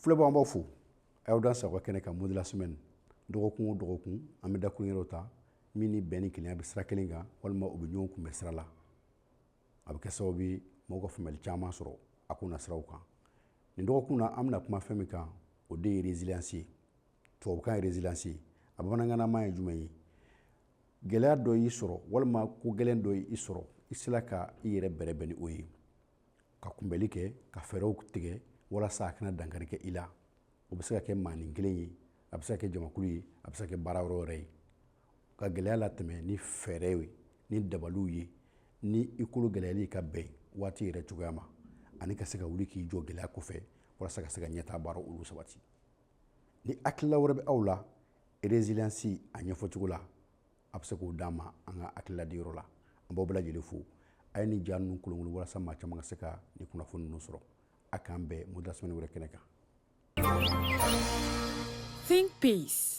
Filɛbaw, an b'aw fo, a y'aw dan sago kɛnɛ kan mot de la semaine. Dɔgɔkun o dɔgɔkun, an bɛ dakuruɲɛ dɔ ta min ni bɛn ni kelenya bɛ sira kelen kan walima u bɛ ɲɔgɔn kunbɛn sira la. A bɛ kɛ sababu ye mɔgɔw ka faamuyali caman sɔrɔ a ko na siraw kan. Nin dɔgɔkun na, an bɛna kuma fɛn min kan, o de ye résilience ye. Tubabukan ye résilience ye, a bamanankanama ye jumɛn ye? Gɛlɛya dɔ y'i sɔrɔ walima ko gɛlɛn dɔ y'i sɔrɔ, i sera ka i yɛrɛ bɛrɛbɛn ni o ye, ka kunbɛli kɛ, ka fɛɛrɛw tigɛ walasa a kana dankari kɛ i la. O bɛ se ka kɛ maanin kelen ye, a bɛ se ka kɛ jamakulu ye, a bɛ se ka kɛ baara yɔrɔ wɛrɛ ye. Ka gɛlɛya latɛmɛ ni fɛɛrɛ ye, ni dabaliw ye, ni i kolo gɛlɛyali ka bɛn waati yɛrɛ cogoya ma, ani ka se ka wuli k'i jɔ gɛlɛya kɔfɛ walasa ka se ka ɲɛtaa baara olu sabati. Ni hakilila wɛrɛ bɛ aw la résilience a ɲɛfɔcogo la, a bɛ se k'o d'an ma an ka hakilila diyɔrɔ la. An b'aw bɛɛ lajɛlen fo. A ye nin ja ninnu kolonkolon walasa maa caman ka se ka nin kunnafoni ninnu sɔrɔ. A k'an bɛn mot de la semaine wɛrɛ kɛnɛ kan. Think Peace.